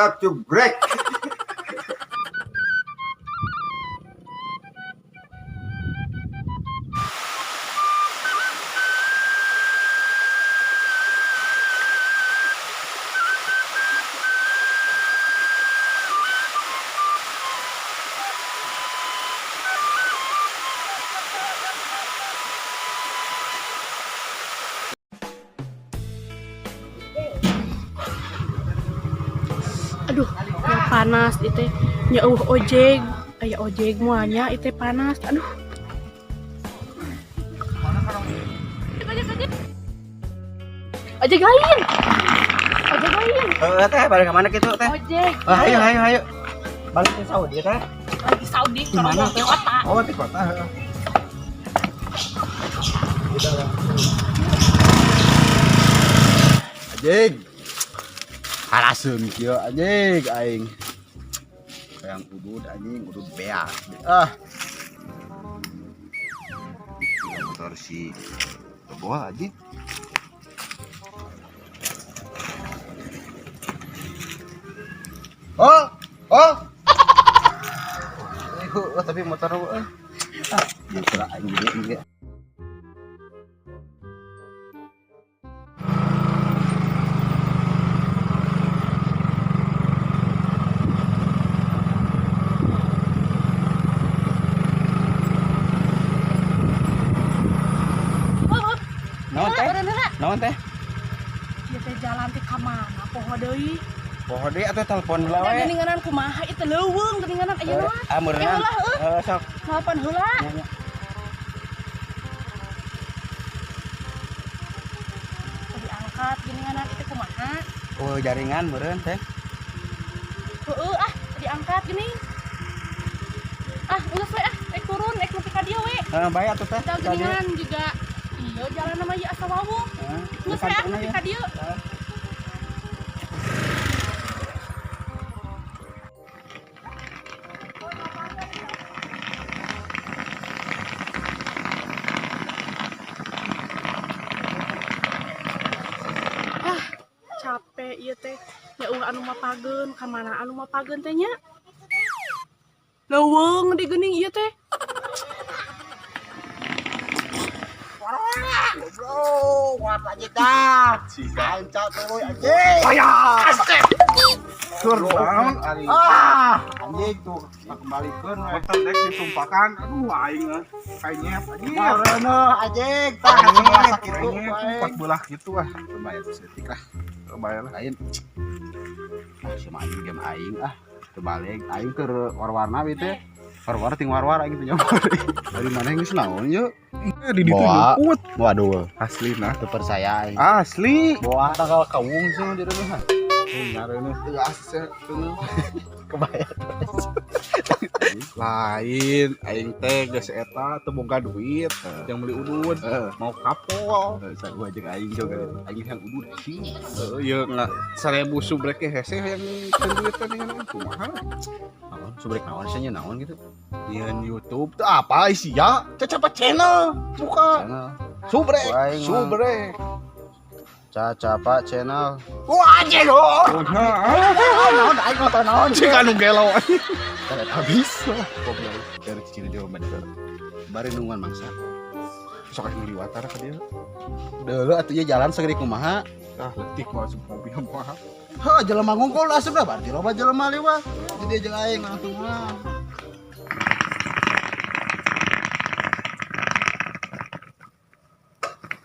Subscribe to Greg. Aduh, ya panas itu. Ya ojek, aya ojek muanya itu panas. Aduh. Ojek lain. Ojek lain. Teh, balik ke mana gitu teh? Ojek. Oh, ayo ayo ayo. Balik ke Saudi teh. Di Saudi, Di mana di kota. Oh, di kota. Anjing. Haraseun kieu anjing aing. Hayang udud anjing, udud beak. Ah. Motor si Boa anjing. Oh, oh. Oh, tapi motor ah. Ah, aing gede. Naon teh? Naon teh? Ieu teh jalan teh ka mana poho deui. Poho deui atuh telepon heula Da we. geuninganan kumaha ieu teh leuweung geuninganan ayeuna mah. Ah, meureunna. Heeh, sok. Telepon heula. Diangkat geuninganan ieu teh kumaha? Oh, jaringan meureun teh. Heeh, ah, diangkat geuning. Ah, geus we ah, rek turun, rek nepi ka dieu we. Heeh, bae atuh teh. Da geuningan juga ieu jalan nama ieu asa wawuh. Geus we ah, nepi ka dieu. Ah, capek ieu teh. Ya eueuh anu mapageun, ka mana anu mapageun teh nya? Leuweung di geuning ieu teh. Goblok, kuat aja dah. Kanca tuluy anjing. Ayah, Tur naon ari. Ah, anjing tuh kembalikeun we. Motor dek ditumpakan. Aduh aing ah. Kayaknya anjing. Mareuneuh anjing, tah sebelah sakitu Empat belah gitu ah. Bayar setik lah. Bayar lah. Lain. Ah, si aing game aing ah. Terbalik aing keur war-warna we teh. War-war ting war-war aing teh nyoba. Dari mana geus naon yeuh? Di ditu jemput. Waduh, Asli nah. teu percaya aing. Asli. Boa tanggal kawung sih di rumah. Ngareuneuh teu asa Kebayar. Lain aing teh geus eta teu boga duit yang beli udud mau kapol. Sarua jeung aing juga. Aing yang udud sih. Heeh, ieu nggak 1000 subrek ge hese hayang teu duit teh dengan kumaha. Naon subrek naon sih nya naon gitu. Nyeun YouTube teu apa sia? Cacapa channel buka. Channel. Subrek, Aing mah. subrek. Cacapa channel. Wah, anjing oh. Naon aing nonton naon. Cik anu gelo. Ternyata bisa. Goblok. Dari cicing di bener. Bari nungguan mangsa. Sok aya liwatar ka dieu. Deuleu atuh ieu jalan segede kumaha. Ah, letik mah asup mobil mah. Heuh, jelema ngungkul asupna berarti loba jelema liwat. Jadi jeung aing langsung mah.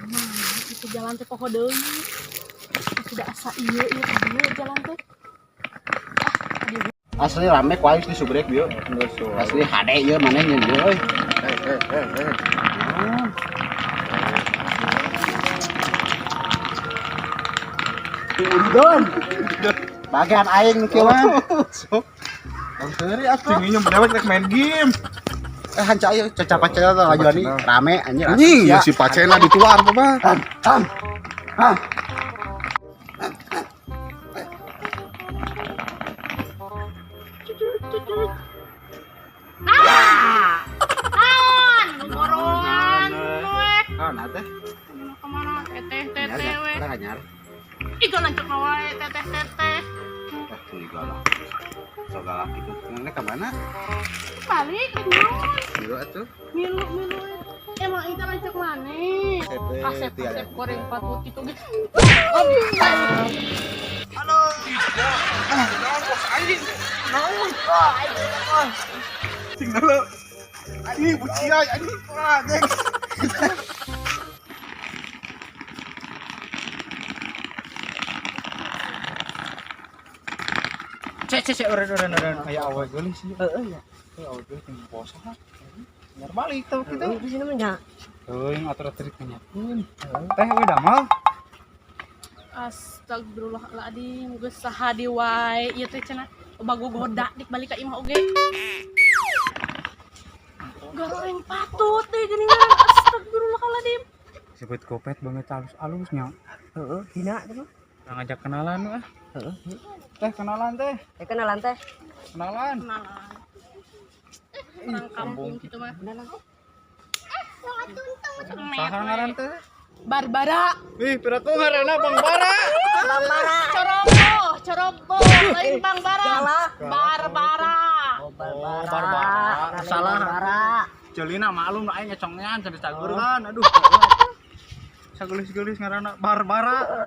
Nah, itu jalan teh poho deui. Sudah asa ieu ieu ka dieu jalan teh. Ah, dieu. Asli rame ku aing di subrek bieu. Asli hade ieu maneh nyeun ieu euy. Eh. Udon. Bagian aing nu kieu mah. Sok. Bang seuri atuh. Cing ieu dewek rek main game. Eh hanca ieu cacapa channel teh laju ani rame anjir. Anjing, ya si Pacena dituar apa? Tan tan. Hah. Ah! Naon? Borongan we. Ah, nah teh. Kemana? Teteh teteh we. Urang anyar. Ih, lanjut wae teteh teteh. Ah, curiga lah. Segala gitu. Neng ka mana? Balik naon? Milu atuh. Milu milu. Emang itu lanceuk maneh? Kasep kasep goreng patut itu gitu. Halo. Naon bos anjing? Naon? Sing dulu. Anjing bucia anjing. Wah, geng. Cek cek cek uren uren uren aya awe geulis sih. Heeh ya. Aya awe geulis tinggi poso lah. Nyar balik tau kitu. Heeh, di sini mah nya. Teuing atur-atur tanyakeun. Teh we damel. Astagfirullahaladzim, geus saha di wae ieu teh cenah loba gogoda dik balik ka imah oge. Goreng patut deh geuningan. Astagfirullahaladzim. Sebut kopet banget alus-alusnya. Heeh, hina teh mah. Urang ngajak kenalan ah. Heeh. Teh kenalan teh. Eh kenalan teh. Kenalan. Kenalan. Orang kampung gitu mah. Kenalan teh. Saha ngaran teh? Barbara. Ih, piraku ngaranna Bang Bara. Bang Bara. Coroboh, coroboh, lain Bang Bara. Salah. Barbara. Oh, Oh, Barbara. Barbara. Salah. Salah. Barbara. Jelina maklum aing ngecongean jadi cagur kan. Aduh. Sagelis-gelis ngaranna Barbara.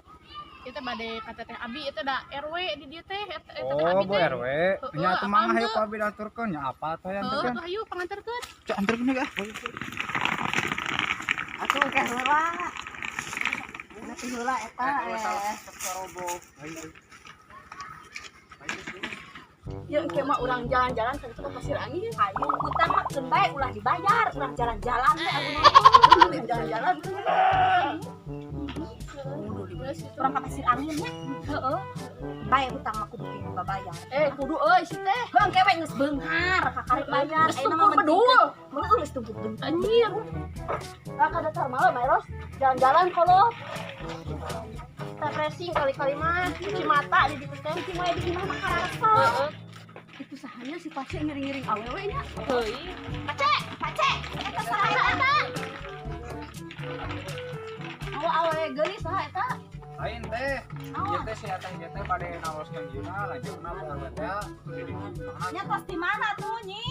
Itu bade kata teh Abi itu da RW di dieu teh eta eta teh Oh, Abi Bu teh. RW. Nya atuh mangga hayu ku abi diaturkeun nya apa atuh yang Heuh, anterkeun? tuh hayu panganterkeun. Cek anterkeun ah. Atuh ke heula. Nanti heula eta. Eh. Ya engke mah urang jalan-jalan ka ke pasir angin. Ayo utang mah keun bae ulah dibayar, urang jalan-jalan teh ayeuna. Jalan-jalan. Urang ka pasir angin nya. Heeh. Bae utang mah kudu dibayar. Eh, kudu euy si teh. Heuh engke we geus beunghar kakarek bayar. Geus tumpul bedul. Heueuh geus tumpul bedul. Anjir. Lah ka datar malam Mayros jalan-jalan kalau refreshing kali-kali mah cuci mata di ditu teh. Cuci mah di imah mah karasa. Heeh. Itu sahanya si Pace ngiring-ngiring awewe nya. Heuy. Pace, Pace, eta saha eta? Awa awewe geulis saha eta? Lain teh. Ieu teh si Atang ieu teh bade nawaskeun dieuna lanjutna Bu RW teh. Nya tos di mana tuh, Nyi?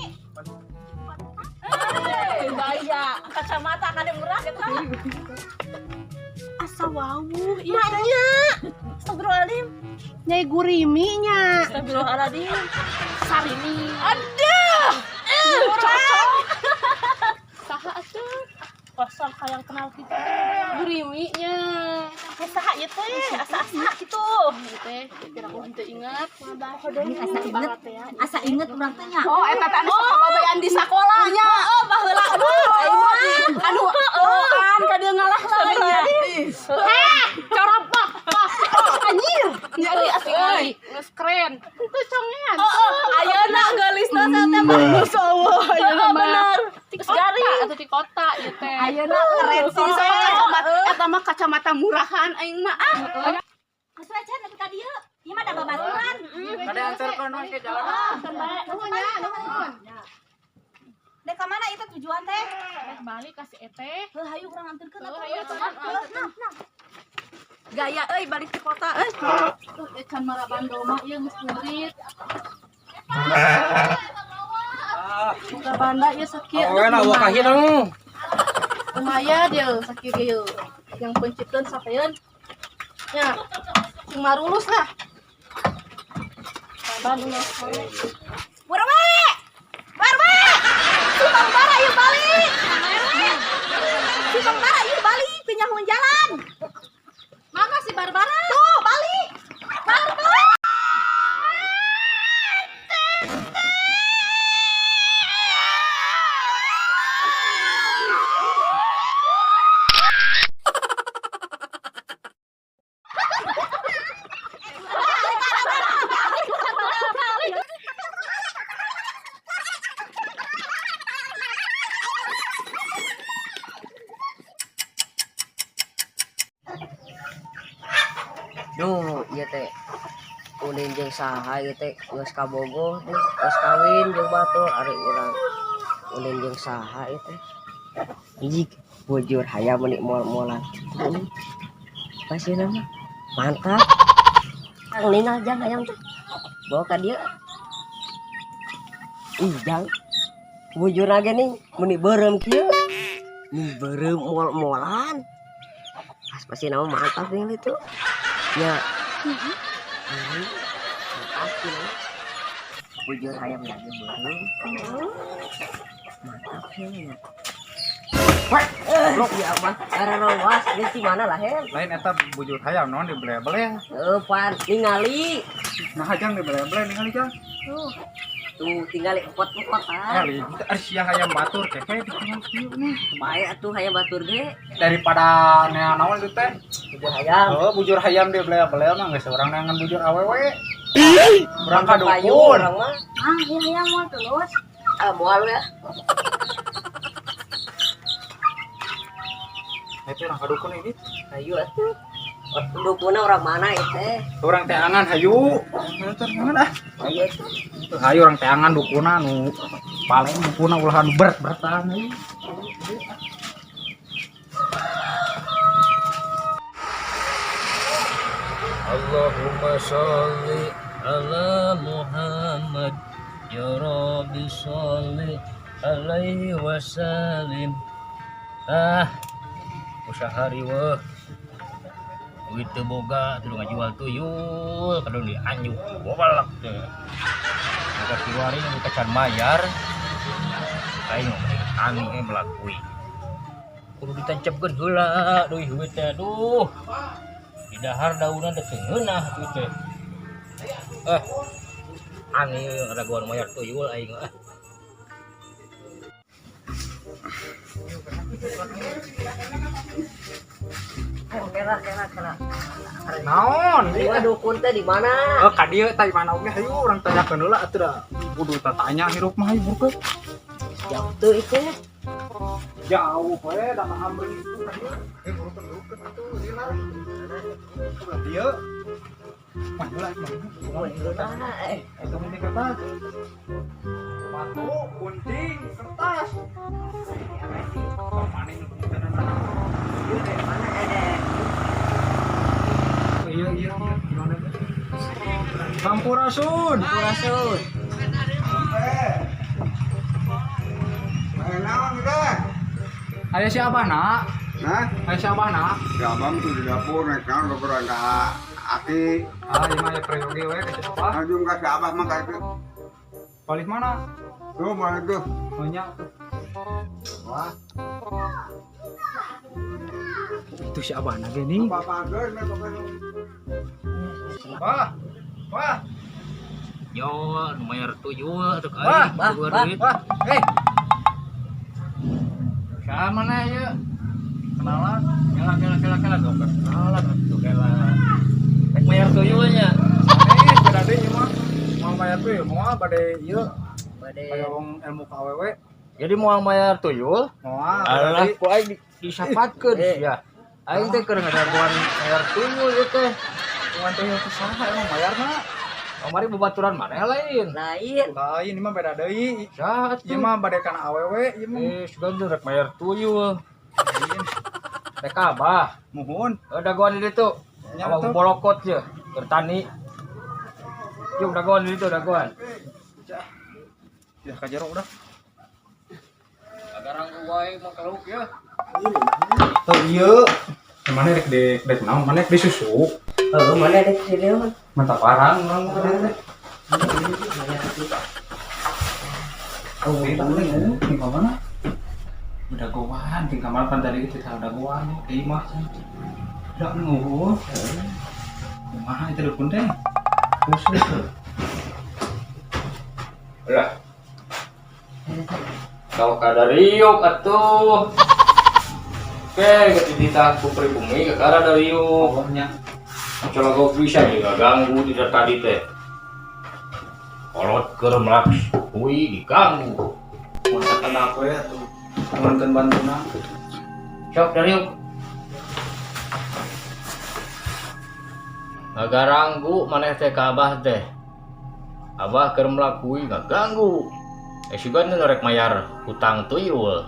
Eh, Gaya, kacamata kade murah eta. Asa wawuh ieu teh. Nya. Astagfirullahaladzim. Nyai gurimi nya. Astagfirullahaladzim. Sarini. Aduh. Cocok. Saha atuh? Kosong hayang kenal kita. Gurimi nya. Eh saha ieu teh? Asa-asa kitu. Ieu teh kira aku henteu ingat. Asa inget, asa inget urang teh nya. Oh, eta teh anu sok kababayan di sakola nya. Oh, baheula aduh. Aing mah. Anu, an ka dieu ngalah lah. Heh, coroboh. Anjir. Nyari asli euy. Geus keren. Itu congean. Ayeuna geulisna teh mah. Masyaallah, ayeuna mah. Bener. Ti kota atau ti kota ieu teh. Ayeuna keren sih Sama kacamata eta mah kacamata murahan aing mah ah. Asuh aja nepi ka dieu. Ieu mah da babaturan. Kade anterkeun we ke jalan. Nuhun ya, nuhun. Dek ka mana itu tujuan teh? Rek balik ka si Eteh. Heuh hayu urang anterkeun Heuh, atuh. hayu atuh, Nah, nah. Gaya euy balik ke kota euy. Tuh, can marabando mah ieu geus murid. Buka banda ieu sakieu. Awewe na eueuh kahideng. Lumayan ya sakieu ge yeuh. Yang pencipteun sapeun. Nya. Sing marulus lah. Saban ulah sore. Warwe! Warwe! Si Bang Bara ieu balik. Si Bang Bara ieu balik teu nyahoan jalan. Mana si Barbara? Tuh, balik. Barbara. Duh, ieu teh ulin jeung saha ieu teh geus kabogoh teh, geus kawin jeung batur ari urang ulin jeung saha ieu teh. Ijik bujur hayam meuni moal-moalan. Pasieuna mah mantap. Kang ningal jang hayam teh. Bawa ka dieu. Ih, jang. Bujur lagi nih, meni beureum kieu. Nih beureum mol-molan. Pas pasti nama mantap nih itu. Ya. Mantap sih. Bujur hayam lagi beureum. Mantap ya. Weh, Ya mah, karena geus di mana lah hem. Lain eta bujur hayam naon dibele-bele. Heuh, pan ningali. Nah, jang dibele-bele ningali jang. Tuh tinggal empot-empotan. Kali itu sia hayam batur kehe ditinggal kieu nih. Bae atuh hayam batur ge. Daripada nea naon itu teh. Bujur hayam. Oh, bujur hayam dibele-bele mah geus urang neangan bujur awewe. Urang ka Payu dukun. urang mah. Ah, iya hayam moal terus. Ah, moal ya. Itu urang ka dukun ini. Hayu atuh. Dukunna urang mana ieu teh? Urang teangan hayu. Teangan ah. Hayu atuh. Hayu urang teangan dukuna nu paling dukuna ulah anu berat-beratan hayu. Allahumma sholli ala Muhammad ya Rabbi sholli alaihi wasallim. Ah, usaha riweuh. Duit teu boga teu ngajual tuyul kadon dianjuk goblok teh. Boga kiwari nu kacan mayar. Aing mah tani ge melakui. Kudu ditancapkeun heula deui duit teh aduh. Di dahar daunan teh teu ngeunah duit teh. Ani kadagoan mayar tuyul aing ah. Kela kela kela. Naon? Ieu dukun teh di mana? Oh, ka dieu tah di mana oge hayu urang tanyakeun heula atuh da. Kudu tatanya hirup mah hayu burkeun. Jauh tuh itu. Jauh we da ka amri itu ka dieu. Eh burkeun atuh ieu lah. Sebelah dieu. Mah heula mah. Itu mah kertas. Batu, gunting, kertas. Mana ini Iya iya gimana? Sampurasun. Sampurasun. Naon teh? Aya si Abah nak? Nah, Aya si Abah nak? si Abang tuh di dapur naik naon kekurang ka aki. Ah, ieu mah aya prayogi we ka si Abah. Lanjut ka si Abah mah ka itu. Palih mana? Tuh mana tuh? Banyak. Wah, Itu si Abah na gini. apa-apa geus pokoknya. Wah. Wah. Yo, nu mayar tuyul atuh ka Wah, aing bah, boga bah. duit. Wah. Eh, Saha mana ieu? kenalan. Kela kela kela kela dong kenalan atuh kela. Rek mayar tuyul nya. Eh, beda deui ieu mah. Moal mayar tuh moal bade ieu Bade hayang ilmu ka awewe. Jadi moal mayar tuyul? Moal. Alah, ku aing disapatkeun Eh. sia. Aing teh keur ngadagoan mayar tuyul ieu teh. Cuman tuyul teh saha emang mayarna? Kamari babaturan maneh lain. lain. Lain ieu mah beda deui. Saha atuh? Ieu mah bade kana awewe ieu mah. Eh, sugan tuh rek mayar tuyul. Rek abah. Muhun. Eh, dagoan di ditu. Nya Abah atuh. bolokot ye, keur tani. Yuk dagoan di ditu dagoan. Ya ka jero udah. Agarang wae mah kaluk ya. Oh iya. Mana rek di rek naon? Mana rek di susu? Heeh, mana dek si dia mah. Mantap parang urang mah. Oh, Tinggal mana? Udah gowan, tinggal mana pan tadi kita udah gowan di imah. Udah nguhur. Kumaha itu dukun teh? Khusus. Lah. Kau kadariuk atuh. Oke, ketika ku pribumi ke kadariuk. Allahnya. Coba bisa juga ganggu tidak tadi teh. Kolot keur melak hui diganggu. Masakan aku ya tuh. Nonton bantuna. Sok dariuk. Ngagaranggu maneh teh ka abah teh. Abah keur melakui ngaganggu. Sugan teh rek mayar hutang tuyul.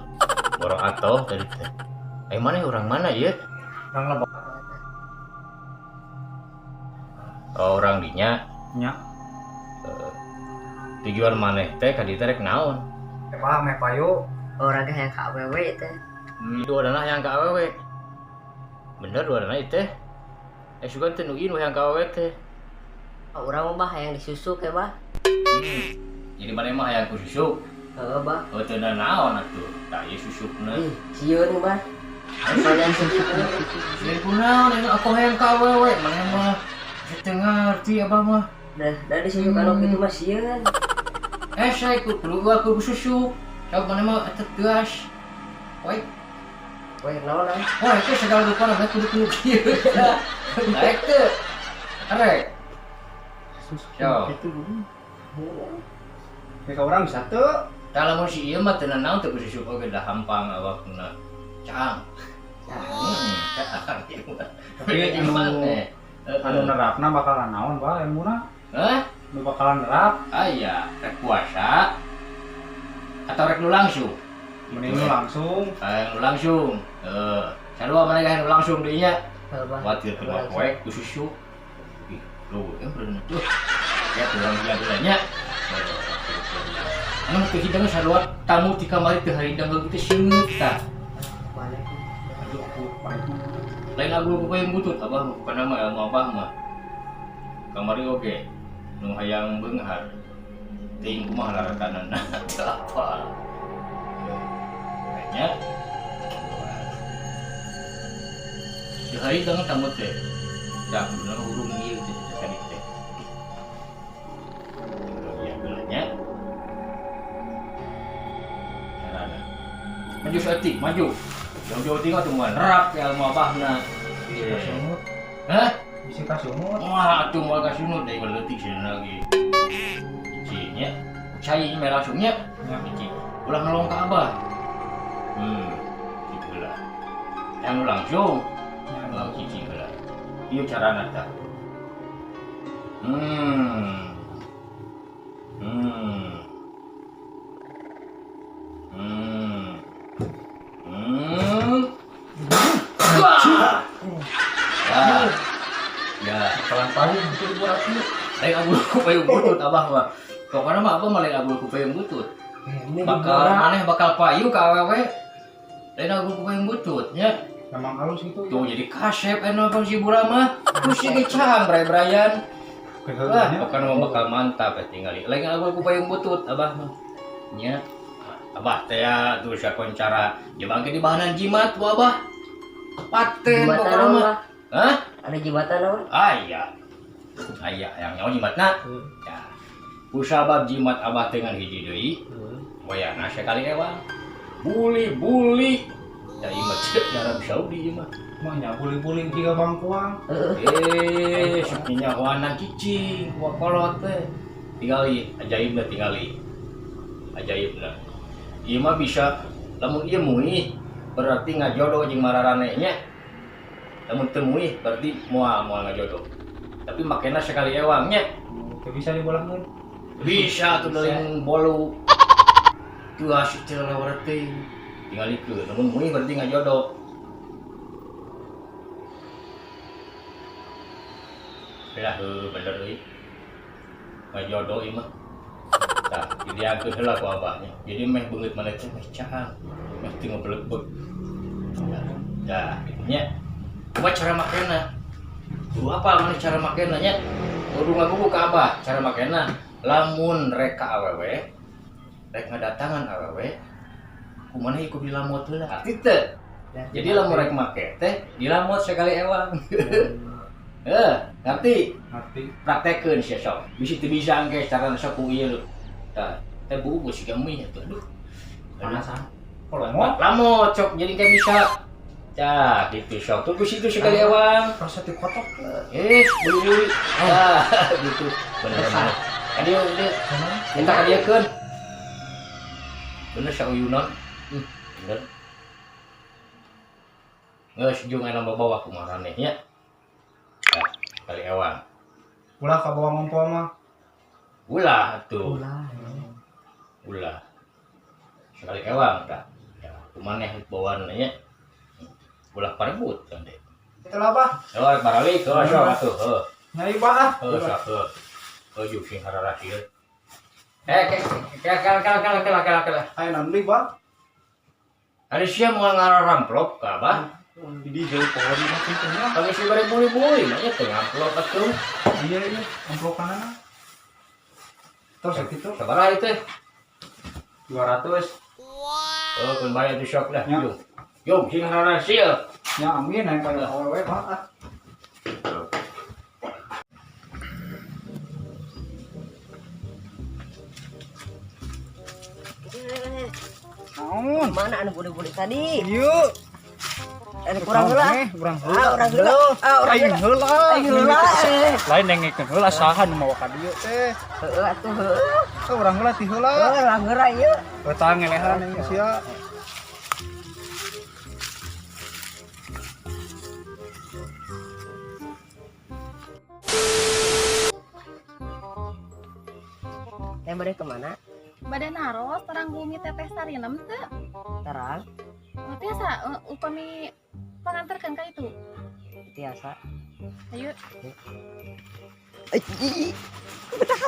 Borok atoh tadi teh. Maneh urang mana ieu? Urang lebak. Oh, urang dinya. Nya. Tujuan maneh teh ka dieu teh rek naon? Bah, meh payu. Urang hayang ka awewe teh. Dua dana hayang ka awewe. Bener dua dana ieu teh. Sugan teh nu ieu nu hayang ka awewe teh. Urang mah bah hayang disusuk ya bah. Jadi maneh mah hayang ku susuk. Heeh bah. Oh teu naon atuh. Tah ieu susukna. Ih, sieun bah. Soalnya susuk. Sieun kunaon ini aku hayang ka awewe maneh mah. Teu ngarti abah mah. Dah disusuk anu kitu mah sieun. Saya kudu aku susuk. Coba maneh mah eta tegas. Oi. Woi, naon ah? Wah, itu segala rupa namanya kudu-kudu kieu. Naik teu. Arek. Yo. Kayak orang bisa teu. Tah lamun si ieu mah teu nanaon teu kususuk oge dah hampang awakna. Caang. Caang ieu mah. Tapi anu nerapna bakalan naon bah ilmuna? Hah? Nu bakalan nerap. Aya, rek puasa atau rek nu langsung? Mending nu langsung. Nu langsung. Sarua maneh nu langsung deui nya. Heeh, Kuatir keur poek ku susuk. Ih, lu ya bener tuh. Ya tulang dia nya. Anu teu hidang sarua tamu ti kamari teu haridang teh seungeut tah. Aduh aku lain agul ku payung butut abah mah bukan nama ilmu abah mah. Kamari oge nu hayang beunghar. Teuing kumaha laratanana teu apal. Nya. Di hari dang tamu teh. Tah kuduna hurung ieu teh tadi teh. Ya geulanya. Carana. Maju saeutik, maju. Jauh-jauh tinggal tuh moal nerap ya ilmu abahna. Hah? Bisi kasunut. Wah, atuh moal kasunut deui leutik sieun lagi. Cicing nya. Cai meh langsung nya. Cicing. Ulah melong ka abah. Gitu lah. Yang langsung. Langsung cicing lah. Ieu carana tah. Wah. Ya. Ya, Pelan payu itu dibuat. Lain agul ku payung butut abah mah. Pokokna mah abah mah lain agul ku payung butut. Bakal maneh bakal payu ka awewe. Lain agul ku payung butut nya. Memang halus itu. Tuh jadi kasep anu abang si Bura mah. Terus si cang bray-brayan. Wah, pokokna mah bakal mantap ya tingali. Lain agul ku payung butut abah mah. Nya. Abah teh ya tuh sakoncara. Jeung bangke di bahanan jimat ku abah. Paten pokokna mah. Hah? Ada jimatan apa? Aya. Aya yang nyawa jimatna. Ya. Kusabab jimat abah dengan hiji deui. Wayahna sekali ewang. Buli-buli. Da ieu mah cek Arab Saudi ieu mah. Mah nya buli-buli jiga bangkuang. Sok nyahoanan cicing ku kolot teh. Tingali ajaibna tingali. Ajaibna. Ieu mah bisa lamun ieu muih berarti ngajodoh jeung mararaneh nya. Lamun teu muih berarti moal ngajodoh. Tapi makena sekali ewangnya. Teu bisa dibolangkeun. Bisa tuh deling bolu. Tuh asik teh lewat teh. Tingalikeun lamun muih berarti ngajodoh. Lah heuh bener euy. Ngajodoh ieu mah. Tah, didiangkeun heula ku abahnya. Jadi meh beungeut maneh teh meh caang, meh teu ngebelegbeg. Tah, kitu nya. Kumaha cara makena? Kudu apal maneh cara makena nya? Kudu ngagugu ka abah cara makena. Lamun rek ka awewe, rek ngadatangan awewe, kumaha ieu kudu dilamot heula. Arti teu? Jadi lamun rek make teh dilamot sekali ewang. Ngerti? Ngerti. Praktekeun sia sok. Bisi teu bisa engke carana sok ku ieu. Tah, teh buku siga mie atuh. Aduh. Panasan. Lamot. Lamot sok jadi kayak bisa. Tah, gitu sok. Tunggu situ sekali ewang. Rasa dikotok. Buli-buli. Tah, gitu. Bener bener. Kadieu dieu. Minta kadieukeun. Bener sauyunan. Bener. Geus jeung aya bawa kumaha nya. Tah, kali ewang. Ulah ka bawa ngompol mah. Ulah atuh. Ulah. Ulah. Sekali ewang tah. Ya, kumaneh bawaan nya. Ulah parebut kan deh. Itulah bah. Oh, baralik, oh, sok atuh, heuh. Nyai bah. Heuh, sok heuh. Heuh, jeung sing hararasieun. Eh, kela kela kela kela kela kela. Aya naon deui, Bang? Ari sia moal ngaramplok ka Abah. Di dieu pohon mah kitu nya. Kami si bare buli-buli mah nya teh ngamplok atuh. Iya iya, amplokanana. Terus kitu Sabaraha ieu teh? 200. Oh, keun bae atuh sok lah. Ya. Yo. Yo, sing hasil. Ya amin aya kaya awewe Bang ah. Naon? Mana anu buli-buli tadi? Ieu. Anu kurang heula. Urang Ah, urang heula. Ah, urang Aing heula. heula. Aing heula. Eh. Lain nengkeun heula saha nu mawa ka dieu teh. Heeh atuh heuh. Teu urang heula ti heula. Heuh, urang heula ieu. Betah ngelehan aing sia. Teh bade kemana? Bade naros terang bumi teteh Sarinem teu? Terang, Oh, tiasa upami panganterkeun ka itu. tiasa. Ayo. Ih, betah.